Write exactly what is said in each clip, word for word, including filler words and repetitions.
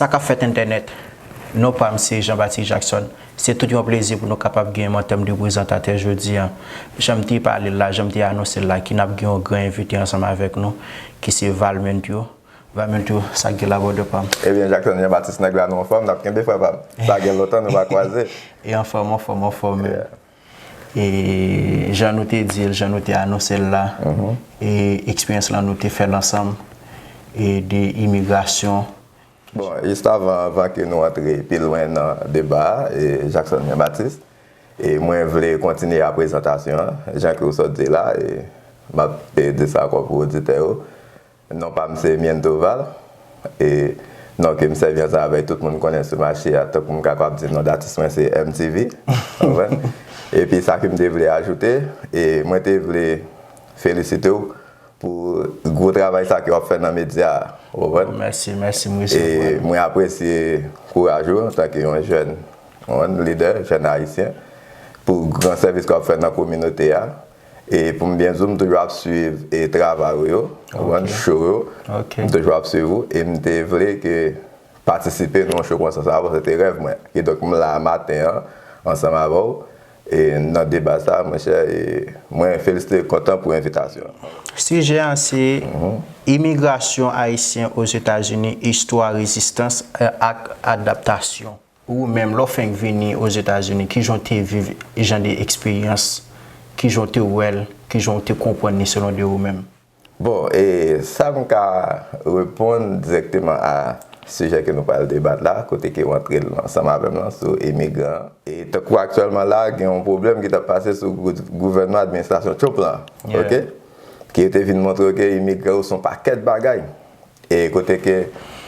Sa k ap fèt entènèt? Non pa m se Jean Baptiste Jackson. Se tout yon plezi pou nou kapab gen yon tèm de prezantatè jodi a. Jan m te pale l la, jan m te anonse l la, ke n ap gen yon gran envite ansanm avèk nou, ki se Valmentio. Valmentio, sa k gen la, brother pa m? Ebyen, Jackson Jean Baptiste, nèg la nou anfòm, n ap kenbe, frè pa m. Sa gen lontan nou pa kwaze. E anfòm, anfòm, anfòm. Yeah. E jan nou te di l, jan nou te anonse l la, e eksperyans lan nou te fè l ansanm, e de imigrasyon. Bon, jis avan, avan ke nou antre pi lwen nan deba a, e Jackson Jean Baptiste, e mwen vle kontinye a prezantasyon an, jan ke w sot di la, e m ap, e, di sa ankò pou oditè yo. Non pa m se Miento Val. E non ke m sèvi ansanm avèk tout moun konnen sou mache a, tankou m kapab di non datis mwen se M T V. Konprann? Epi sa ke m te vle ajoute, e mwen te vle felisite w pou gwo travay sa ke w ap fè nan medya a. Konprann? Mèsi, mèsi, m resevwa. E mwen apresye kouraj ou antanke yon jèn, yon lidè, jèn ayisyen, pou gran sèvis ke w ap fè nan kominote a. E pou m byen di w, m toujou ap swiv e travay ou yo, ou konprann, show yo. M toujou ap swiv ou e m te vle ke patisipe nan yon show konsa sa, paske se te rèv mwen. Kidonk m la maten an, ansanm avè w, e nan deba sa, monchè, e mwen felisite, kontan pou envitasyon an. Sijè an se imigrasyon ayisyen Ozetazini, istwa, rezistans, e, ak adaptasyon. Ou menm, lè w fenk vini Ozetazini, kijan w te viv jan de eksperyans, kijan w te wè l, kijan w te konprann li selon de ou menm? Bon, e sa m ka reponn dirèkteman a sijè ke nou pral debat la, kote ke w antre l ansanm avè m lan sou imigran. E tankou aktyèlman la, gen yon pwoblèm ki t ap pase sou gou-, gouvènman administrasyon Trump lan, oke? Ki te vin montre ke imigran yo se yon pakèt bagay. E kote ke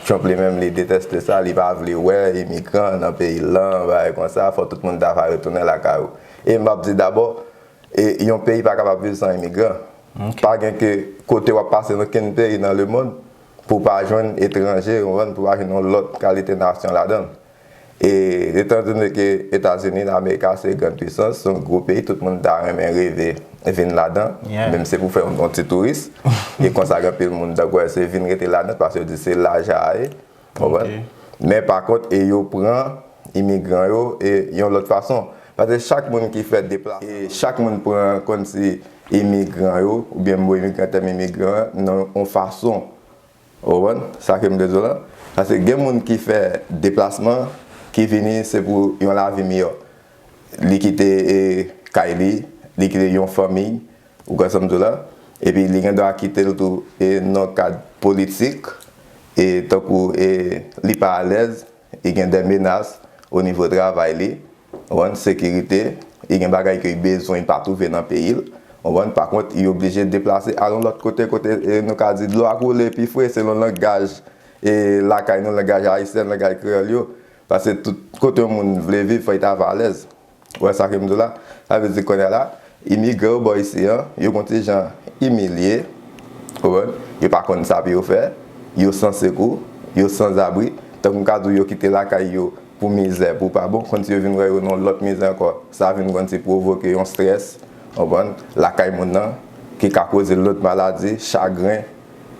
Trump li menm li deteste sa, li pa vle wè imigran nan peyi l lan, bagay konsa, fò tout moun ta va retounen lakay ou. E m ap di dabò, e yon peyi pa kapab viv san imigran. Pa gen ke kote w ap pase nan kenn peyi nan lemonn pou w pa jwenn etranje, ou konprann, pou w pa jwenn yon lòt kalite nasyon ladan l. E etandone ke Etazini, Amerika, se grann pwisans, se yon gwo peyi, tout moun ta renmen reve vin ladan, menm se pou fè yon, yon ti touris. E konsa, gen anpil moun ta kwè se vin rete ladan, paske yo di se la jan a ye, konprann? Men pa kont, e yo pran imigran yo e yon lòt fason. Paske chak moun ki fè depla-, e chak moun pran kòmsi imigran yo, oubyen m bo imigran, tèm imigran, nan yon fason. Ou konprann sa ke m vle di w lan? Paske gen moun ki fè deplasman, ki vini, se pou yon lavi miyò. Li kite, e, kay li, li kite yon fanmi, ou konprann sa m di w la? Epi li gen dwa kite l tou, e, nan kad politik, e, tankou, e, li pa alèz, li gen de menas o nivo travay li, ou konprann, sekirite, li gen bagay ke li bezwen, li pa twouve nan peyi l, ou konprann, pa kont, li oblije deplase al yon lòt kote, kote, e, nou ka di dlo a koule pi fre, selon langaj, e, lakay nou, langaj ayisyen, langaj kreyòl yo, paske tout kote yon moun vle viv, fò li ta va alèz. Ou wè sa ke m di w la? Sa vle di kounye a la, imigran yo bò isi an, yo gon ti jan imilye, ou konprann? Yo pa konn sa pou yo fè, yo san sekou, yo sanzabri. Tankou m ka di w, yo kite lakay yo pou mizè, pou pa bon, kòmsi yo vin wè yo nan yon lòt mizè ankò. Sa vin kòmsi pwovoke yon estrès, ou konprann, lakay moun nan, ki ka koze lòt maladi, chagren,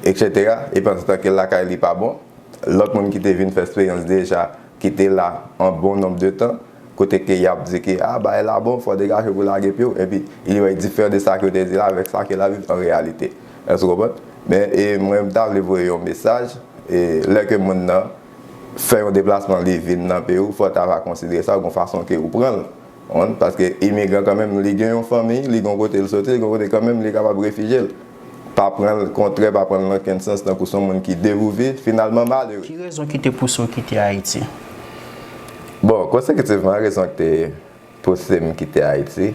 etsetera. E pandan tan ke lakay li pa bon, lòt moun ki te vin fè eksperyans deja, ki te la an bon nonb de tan, kote ke y ap di ke, a, bagay la bon, fò w degaje w pou lage pye w, epi li wè diferan de sa ke w te di la avèk sa ke l ap viv an reyalite. Èske w konprann? Men, e mwen, m ta vle voye yon mesaj, e lè ke moun nan fè yon deplasman, li vin nan peyi w, fò w ta va konsidere sa yon fason ke ou pran l. Ou konprann? Paske imigran kanmenm, li gen yon fanmi, li gen yon kote l soti, li gen yon kote kanmenm, li kapab refijye l. Pa pran l kontrè, pa pran l nan okenn sans, tankou se yon moun ki devouvi, finalman malere. Ki rezon ki te pouse w kite Ayiti? Bon, konsekitivman, rezon ki te pouse m kite Ayiti,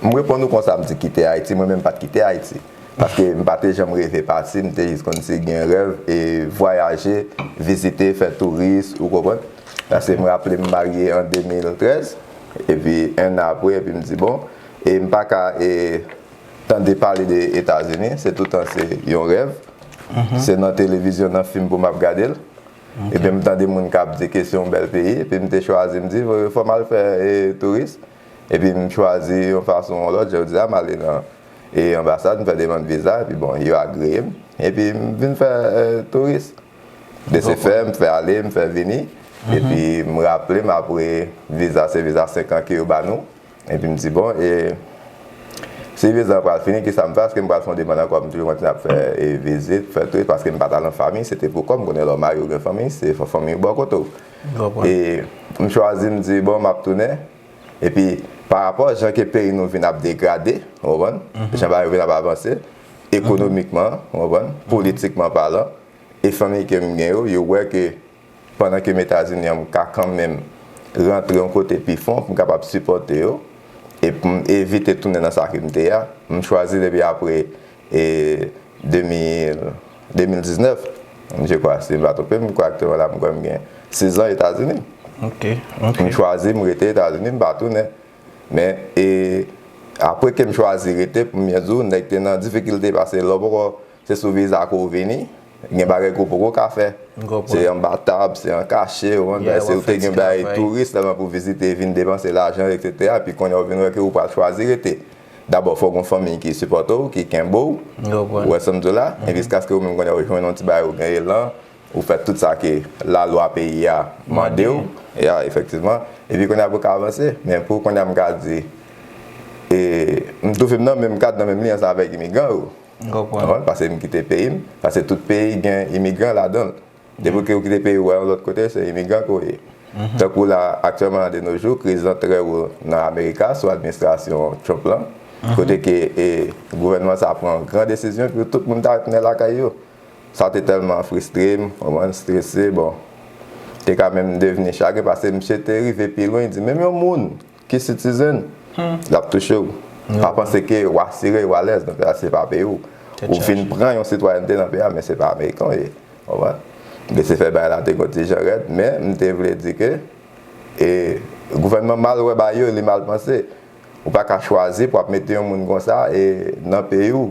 m reponn ou konsa, m di kite Ayiti, mwen menm m pa t kite Ayiti. Paske m pa te janm reve pati, m te jis kòmsi gen rèv e vwayaje, vizite, fè touris, ou konprann? Paske m raple m marye an de mil trèz, epi en an apre, epi m di, bon, e m pa ka, e, tande pale de Etazini, se toutan se yon rèv. Se nan televizyon, nan fim pou m ap gade l. Epi m tande moun k ap di ke se yon bèl peyi, epi m te chwazi, m di, fò m al fè, e, touris. Epi m chwazi yon fason ou yon lòt, jodi a m ale nan, e, anbasad, m fè demann viza, epi bon, yo agreye m. Epi m vin fè, e, touris. Blese fè, m fè ale, m fè vini. Epi m raple m apre viza, se viza senk an ke yo ba nou. Epi m di, bon, e si viza an pral fini, kisa m fè? Èske m pral fè yon demann ankò? M toujou kontinye ap fè e vizit, fè touris, paske m pa t al an fanmi, se te pou kò m, konnen lè w marye ou gen fanmi, se fò fanmi ou bò kote w. E m chwazi, m di, bon, m ap tounen. Epi, pa rapò jan ke peyi nou vin ap degrade, w konprann? Jan bagay yo vin ap avanse, ekonomikman, w konprann? Politikman palan, e fanmi ke m gen yo, yo wè ke pandan ke m Etazini an, m ka kanmenm rantre yon kote pi fon pou m kapab sipòte yo, e pou m evite tounen nan sa ke m te ye a, m chwazi depi apre e de mil, de mil diznèf, je kwa, si m pa twonpe m, m kwè aktyèlman la, m kwè m gen sez an Etazini. M chwazi, m rete Etazini, m pa tounen. Men, e, apre ke m chwazi rete, pou m byen di w, nèg te nan difikilte, paske lè w poko, se sou viza ke w vini, gen bagay ke w poko ka fè. Se anba tab, se an kache, w konprann? Se ou te gen bagay touris sèlman pou vizite, vin depanse lajan, etsetera. Epi kounye a w vin wè ke ou pral chwazi rete. Dabò, fò w gen yon fanmi ki sipòte w, ki kenbe w. Ou wè sa m di w la? Epi jiskaske ou menm kounye a ou jwenn yon ti bagay, ou gen elan, ou fè tout sa ke lalwa peyi a mande w. Ya, efektivman. Epi kounye a pou w ka avanse. Men pou kounye a m ka di, e, m twouve m nan menm kad, nan menm lye ansanm avèk imigran yo. Paske m kite peyi m, paske tout peyi gen imigran ladan l. Depi ke ou kite peyi ou al yon lòt kote, se imigran ke w ye. Tankou la, aktyèlman, de nos jours, kriz lan trè wo nan Amerika sou administrasyon Trump lan, kote ke e, gouvènman sa pran gran desizyon pou tout moun ta retounen lakay yo. Sa te tèlman fristre m, w konprann, strese, bon, te ka menm devni chagren paske misye te rive pi lwen, di menm yon moun ki citizen, l ap touche w. Pa panse ke w asire, w alèz nan peyi a, se pa peyi w. Ou vin pran yon sitwayènte nan peyi a, men se pa ameriken w ye. Konprann? Blese fè bagay la te gon ti jan rèd, men m te vle di ke e, gouvènman mal wè bagay yo, li mal panse. Ou pa ka chwazi pou ap mete yon moun konsa e, nan peyi w,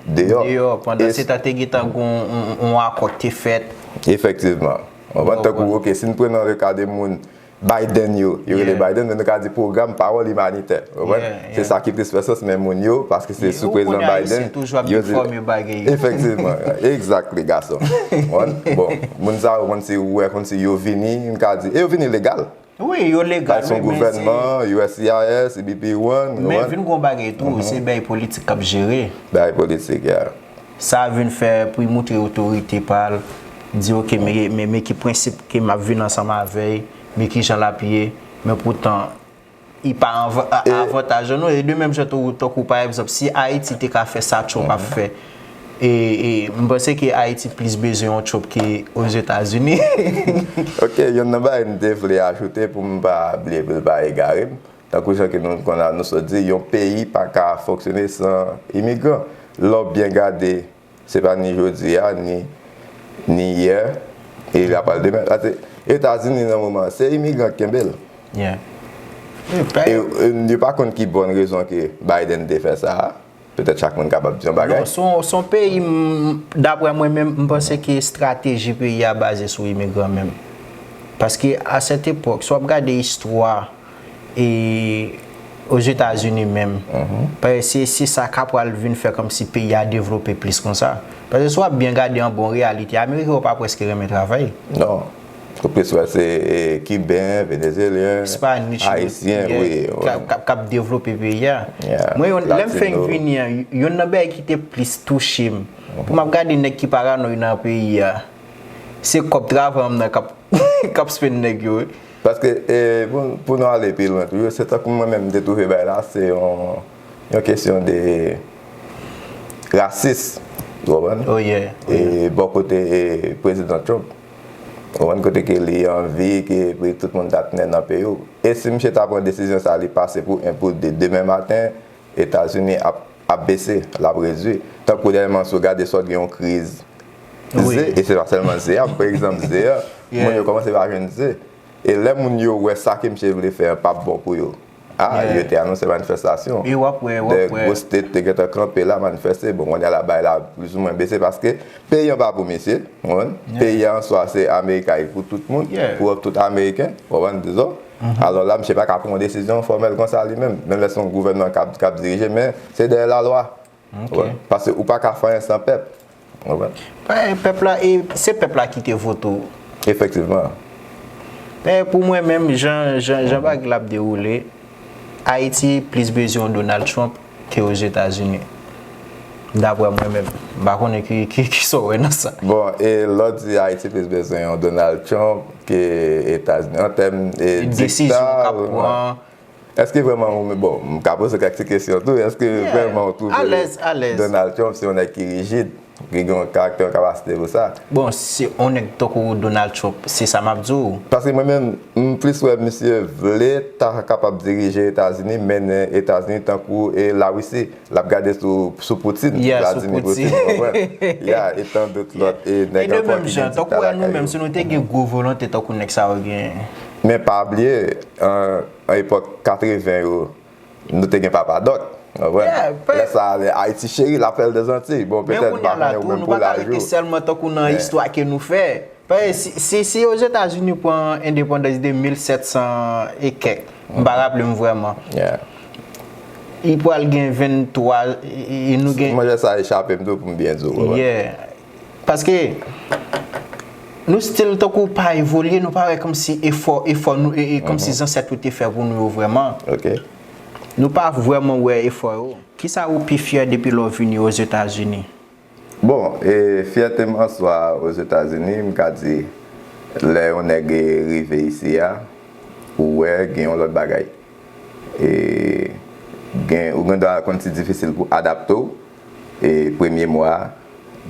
deyò. Deyò, pandan se tan te gentan gon yon, yon akò ki te fèt. Efektivman. Konprann? Tankou, oke, si n pran nan le ka de moun Biden yo, yo rele Biden, men nou ka di pwogram pawòl imanitè. Konprann? Se sa ki plis fè sans, men moun yo, paske se sou prezidan Biden, yo di. Efektivman, exactly, gason. Bon, moun sa yo, konn si ou wè, konn si yo vini, n ka di, e yo vini legal. Wi, yo legal, wi, men se. Bay son gouvènman, U S C I S, B P one, men vin gon bagay tou, se bay politik k ap jere. Bay politik, ya. Sa vin fè pou l montre otorite pa l, di, oke, men, men, men ki prensip ke m ap vin ansanm avè l, men ki jan l ap ye, men poutan, li pa anva-, a-, avantaj nou. E de menm jan tou, tankou pa egzanp, si Ayiti te ka fè sa Trump ap fè, e, e m panse ke Ayiti plis bezwen yon Trump ke Ozetazini. Oke, yonn nan bagay m te vle ajoute pou m pa bliye, pou l pa egare m. Tankou jan ke nou konn a, nou sot di, yon peyi pa ka fonksyone san imigran. Lè w byen gade, se pa ni jodi a, ni, ni yè, e l ap pral demen. Paske Etazini nan moman an, se imigran k kenbe l. E, e, yo pa konn ki bòn rezon ke Biden te fè sa a. Petèt chak moun kapab di yon bagay. Non, se yon, se yon peyi, m, daprè mwen menm, m panse ke estrateji peyi a baze sou imigran menm. Paske a sèt epòk, si w ap gade istwa e Ozetazini menm, paske se, se sa k ap pral vin fè kòmsi peyi a devlope plis konsa. Paske si w ap byen gade an bon reyalite, Ameriken yo pa prèske renmen travay. Non. Ou plis wè se, e, Kiben, Venezelyen, Ayisyen, wi, k ap, k ap, k ap devlope peyi a. Mwen, yon, lè m fenk vini an, yonn nan bagay ki te plis touche m, pou m ap gade nèg ki paranòy nan peyi a, se kòb travay an m nan k ap, k ap spenn nèg yo, wi. Paske, e, pou, pou nou ale pi lwen toujou, se tankou mwen menm, m te twouve bagay la, se yon, yon kesyon de rasis, ou konprann? E bò kote, e, prezidan Trump. Ou konprann, kote ke li anvi ke pou tout moun ta tounen nan peyi w. E si misye ta pran desizyon sa, li pase pou en, pou de, demen maten, Etazini ap, ap bese, l ap redui. Tankou dènyèman, si w gade sòt gen yon kriz ze, e se pa sèlman ze a, m pran egzanp ze a, moun yo kòmanse pa jwenn ze. E lè moun yo wè sa ke misye vle fè an p ap bon pou yo, a, yo te anonse manifestasyon. Dè gwo state te gentan kanpe la, manifeste. Bon, kounye a la, bagay la plizoumwen bese paske peyi an pa pou misye, w konprann? Peyi a an swa se Amerika, li pou tout moun, pou tout Ameriken, w konprann, dizon. Alò la, misye pa ka pran yon desizyon fòmèl konsa li menm, menm lè se yon gouvènman k ap, k ap dirije, men se dèyè lalwa. Paske ou pa ka fè anyen san pèp. Konprann? Pèp la, e se pèp la ki te vote w. Efektivman. Men pou mwen menm, jan, jan, jan bagay la ap dewoule, Ayiti plis bezwen yon Donald Trump ke Ozetazini. Dapre mwen menm. M pa konnen ki, ki, ki sa w wè nan sa. Bon, e lè w di Ayiti plis bezwen yon Donald Trump ke Etazini, an tèm e Desizyon k ap pran. Èske vrèman ou, bon, m ka poze kèk ti kesyon tou, èske vrèman ou twouve Donald Trump se yon nèg ki rijid, ki gen yon karaktè, yon kapasite pou sa? Bon, se yon nèg tankou Donald Trump, se sa m ap di w. Paske mwen menm, m plis wè misye vle ta kapab dirije Etazini, mennen Etazini tankou e Larisi. L ap gade sou, sou Putin, Yeah, sou Vladimir Putin. Putin, w konprann? Ya, e tan dòt lòt e E nèg de ankò menm ki jan, gen tankou wè dikta nou menm, lakay si yo. Nou te gen gwo volonte tankou nèg sa yo gen. Men pa bliye, an, an epòk katreven yo, nou te gen Papa Dòk. W konprann? Yeah, pe- Lè sa a, Ayiti cheri, lapèl de Zantiy. Bon, Men petèt, m kounye a pa la konnen tou, menm nou pou pa ka laj rete ou. Sèlman tankou nan istwa ke nou fè. Paske si, si, si Ozetazini pran endepandans de mil sèt san e kèk, m pa raple m vrèman. Yeah. Li pral gen venntwa, e, e nou gen Mwen, sa echape m tou pou m byen di w. W konprann? Yeah. Paske nou still tankou pa evolye, nou pa wè kòmsi efò, efò nou, e, e kòmsi zansèt yo te fè pou nou yo vrèman. Ok. Nou pa vrèman wè efò yo. Kisa ou pi fyè depi lè w vini Ozetazini? Bon, e fyète m an swa Ozetazini, m ka di, lè yon nèg rive isi a, ou wè gen yon lòt bagay. E gen, ou gen dwa konn ti difisil pou adapte w, e premye mwa,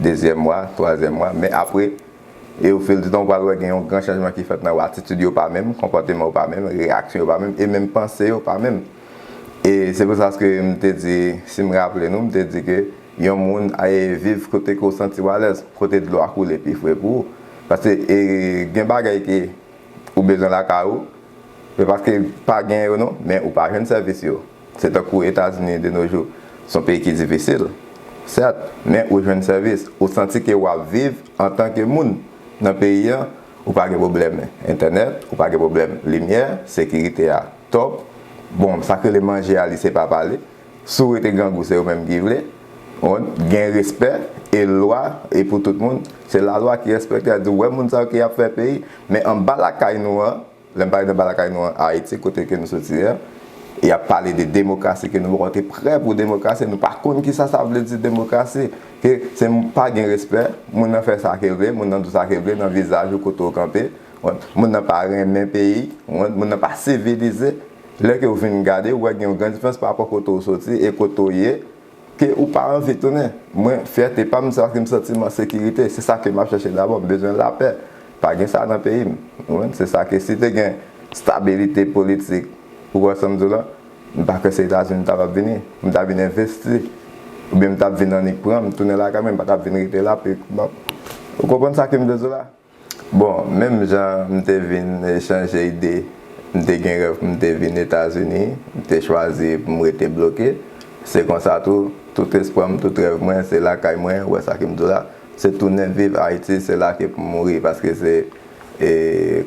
dezyèm mwa, twazyèm mwa, men apre, e o fil di tan, ou pral wè gen yon gran chanjman ki fèt nan ou, atitid yo pa menm, konpòteman yo pa menm, reyaksyon yo pa menm, e menm panse yo pa menm. E se pou sa ke m te di, si m raple nou, m te di ke yon moun a viv kote ke w santi w alèz, kote dlo a koule pi fre pou ou. Paske e, gen bagay ke ou bezwen lakay ou, men paske pa gen yo non, men ou pa jwenn sèvis yo. Se tankou Etazini de nos jours, se yon peyi ki difisil, sèt, men ou jwenn sèvis, ou santi ke w ap viv antanke moun nan peyi an, ou pa gen pwoblèm entènèt, ou pa gen pwoblèm limyè, sekirite a top. Bon, sa k rele manje a, li se pa pale. Si w rete grangou, se yo menm ki vle. Ou gen respè, e lwa e pou tout moun. Se lalwa ki respekte, a di, w wè moun sa yo ki ap fè peyi, men anba lakay nou an, lè m pale de anba lakay nou an, Ayiti, kote ke nou soti a, y ap pale de demokrasi, ke nou poko te prè pou demokrasi, nou pa konn kisa sa vle di demokrasi, ke se pa gen respè, moun nan fè sa ke l vle, moun nan di w sa ke l vle, nan vizaj ou kote w kanpe, moun nan pa renmen peyi, moun nan pa sivilize, lè ke w vin gade, ou wè gen yon gran diferans pa rapò kote w soti e kote w ye, ke ou pa anvi tounen. Mwen, fyète pa m, se paske m santi m an sekirite. Se sa ke m ap chèche dabò. M bezwen lapè. Pa gen sa nan peyi m. Ou konprann? Se sa ke si te gen stabilite politik, ou wè sa m di w la, m pa kwè se Etazini m t ap vini. M t ap vin envesti. Oubyen m t ap vin annik pran, m tounen lakay mwen, m pa t ap vin rete la. Pi, bon, ou konprann sa ke m vle di w la? Bon, menm jan m te vin chanje ide, m te gen rèv pou m te vin Etazini, m te chwazi pou m rete bloke. Se konsa tou, tout espwa m, tout rèv mwen, se lakay mwen, ou wè sa ke m di w la. Se tounen viv Ayiti, se la ke pou m mouri, paske se, e,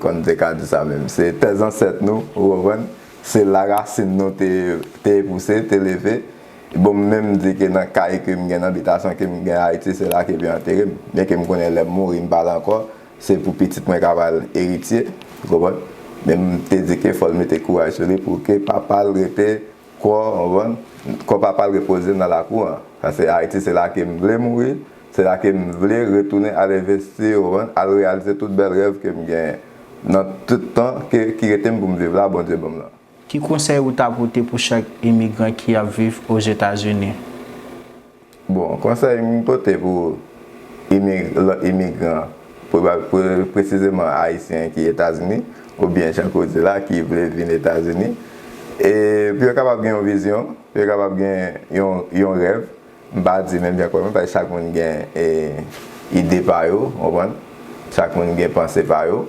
kòm m te ka di sa menm, se tè zansèt nou, ou konprann? Se la rasin nou te, te pouse, te leve. Bon, m menm di ke nan kay ke m gen, nan bitasyon ke m gen Ayiti, se la ke yo antere m. Byenke m konnen lè m mouri, m pa la ankò, se pou pitit mwen ka pral eritye, ou konprann? Men m te di ke fò l mete kouraj sou li pou ke papa l rete, kò, ou konprann? Kò papa l repoze nan lakou an. Paske Ayiti, se la ke m vle mouri, se la ke m vle retounen al envesti, ou konprann? Al reyalize tout bèl rèv ke m genyen nan tout tan ke, ki rete m pou m viv la, Bondye ban m lan. Ki konsèy ou ta pote pou chak imigran ki ap viv Ozetazini? Bon, konsèy m pote pou imi-, lòt imigran, pre-, pre-, presizeman Ayisyen ki Etazini, oubyen jan ke w di la, ki vle vin Etazini, e pou yo kapab gen yon vizyon, pou yo kapab gen yon, yon rèv, m pa di menm jan ke mwen, paske chak moun gen, e, ide pa yo, w konprann? Chak moun gen panse pa yo.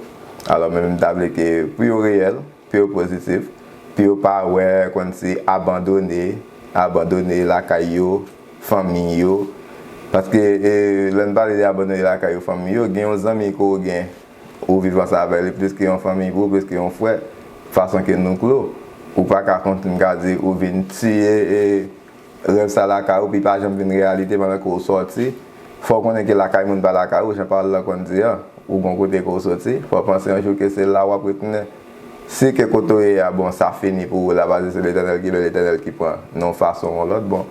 Alò, mwen menm, m ta vle ke pou yo reyèl, pou yo pozitif, pou yo pa wè kòmsi abandone, abandone lakay yo, fanmi yo. Paske, e, lè n pale de abandone lakay yo, fanmi yo, gen yon zanmi ke w gen, ou viv ansanm avè li plis ke yon fanmi pou ou, plis ke yon frè, fason ke nou klo. Ou pa ka kontinye ka di ou vin tiye, e, rèv sa lakay ou, pi pa janm vin reyalite pandan ke w sòti, Fò w konnen ke lakay moun pa lakay ou, jan pawòl la konn di an, ou gon kote ke w soti, fò w panse yon jou ke se la w ap retounen. Si ke kote w ye a, bon, sa fini pou ou la, paske se Letènèl ki bay, Letènèl ki pran, nan yon fason ou yon lòt, bon,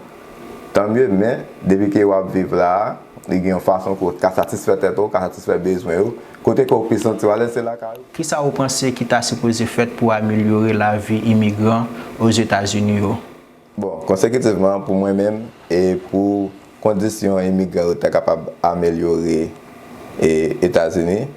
tanmye, men, depi ke w ap viv la a, li gen yon fason ke w ka satisfè tèt ou, ka satisfè bezwen ou, kote ke w pi santi w alèz, se lakay ou. Kisa ou panse ki ta sipoze fèt pou amelyore lavi imigran Ozetazini yo? Bon, konsekitivman, pou mwen menm, e pou kondisyon imigran yo ta kapab amelyore e Etazini,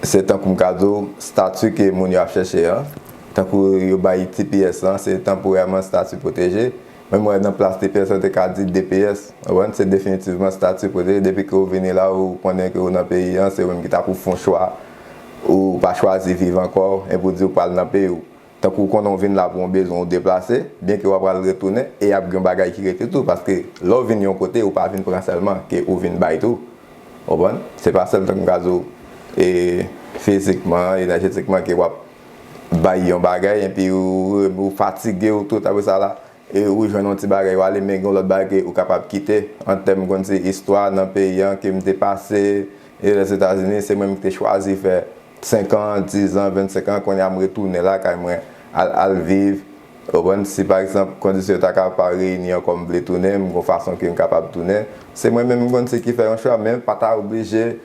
se tankou m ka di w, stati ke moun yo ap chèche an, tankou yo bay T P S lan, se tanporèman stati pwoteje. Mwen, mwen nan plas T P S lan, te ka di D P S, w konprann? Se definitivman stati pwoteje. Depi ke w vini la, ou konnen ke w nan peyi an, se ou menm ki ta pou fè yon chwa, ou pa chwazi viv ankò, epi w di w pral nan peyi w. Tankou konnen w vin la pou yon bezwen, ou deplase, byen ke w ap pral retounen, e y ap gen yon bagay ki rete tou, paske lè w vin yon kote, ou pa vin pran sèlman, ke ou vin bay tou. Ou konprann? Se pa sèl tankou m ka di w, e, fizikman, enèjetikman, ke w ap bay yon bagay, epi ou, ou fatige, ou tout, apre sa la, e ou jwenn yon ti bagay, ou ale, men gen yon lòt bagay ke ou kapab kite, an tèm, konn se istwa nan peyi an, ke m te pase, e Lèzetazini, se mwen menm ki te chwazi fè senk an, diz an, vennsenk an, kounye a m retounen lakay mwen, al, al viv. Ou konprann? Si pa egzanp, kondisyon yo ta ka pa reyini ankò, m vle tounen, m gon fason ke m kapab tounen. Se mwen menm m konn se ki fè yon chwa, men pa ta oblije.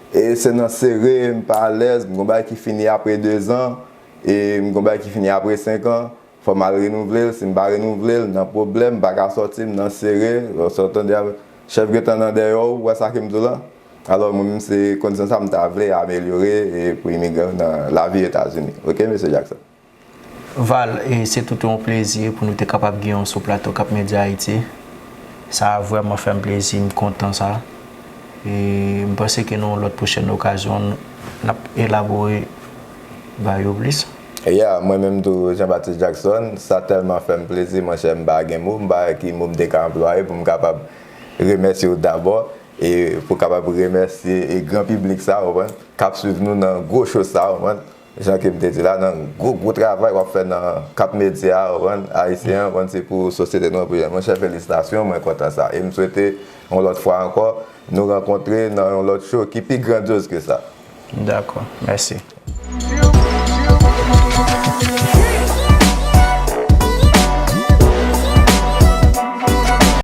E se nan sere, m pa alèz, m gon bagay ki fini apre dezan, e m gon bagay ki fini apre senk an. Fò m al renouvle l, si m pa renouvle l, nan pwoblèm, m pa ka sòti, m nan sere, sa w tande a, chèf gentan nan dèyè w, ou wè sa ke m di w la? Alò, mwen menm, se kondisyon sa m ta vle amelyore e pou imigran nan lavi Etazini. Oke, mesye Jackson? Val, e se tout yon plezi pou nou te kapab gen w sou plato Cap Media Haiti. Sa vrèman fè m plezi, m kontan sa. E m panse ke nan yon lòt pwochèn okazyon, n ap elabore ba yo plis. Ya, mwen menm tou, Jean Baptiste Jackson, sa tèlman fè m plezi, monchè, m pa gen mo, m pa wè ki mo m te ka anplwaye pou m kapab remèsye w dabò, e pou kapab remèsye e gran piblik sa, w konprann, k ap swiv nou nan gwo cho sa, w konprann. Jan ke m te di la, nan gwo, gwo travay w ap fè nan Cap Media, w konprann, ayisyen an, w konprann, se pou sosyete nou an, pou jèn. Monchè, felisitasyon, mwen kontan sa. E m swete, yon lòt fwa ankò, nou rankontre nan yon lòt cho ki pi grandyoz ke sa. Dakò, mèsi.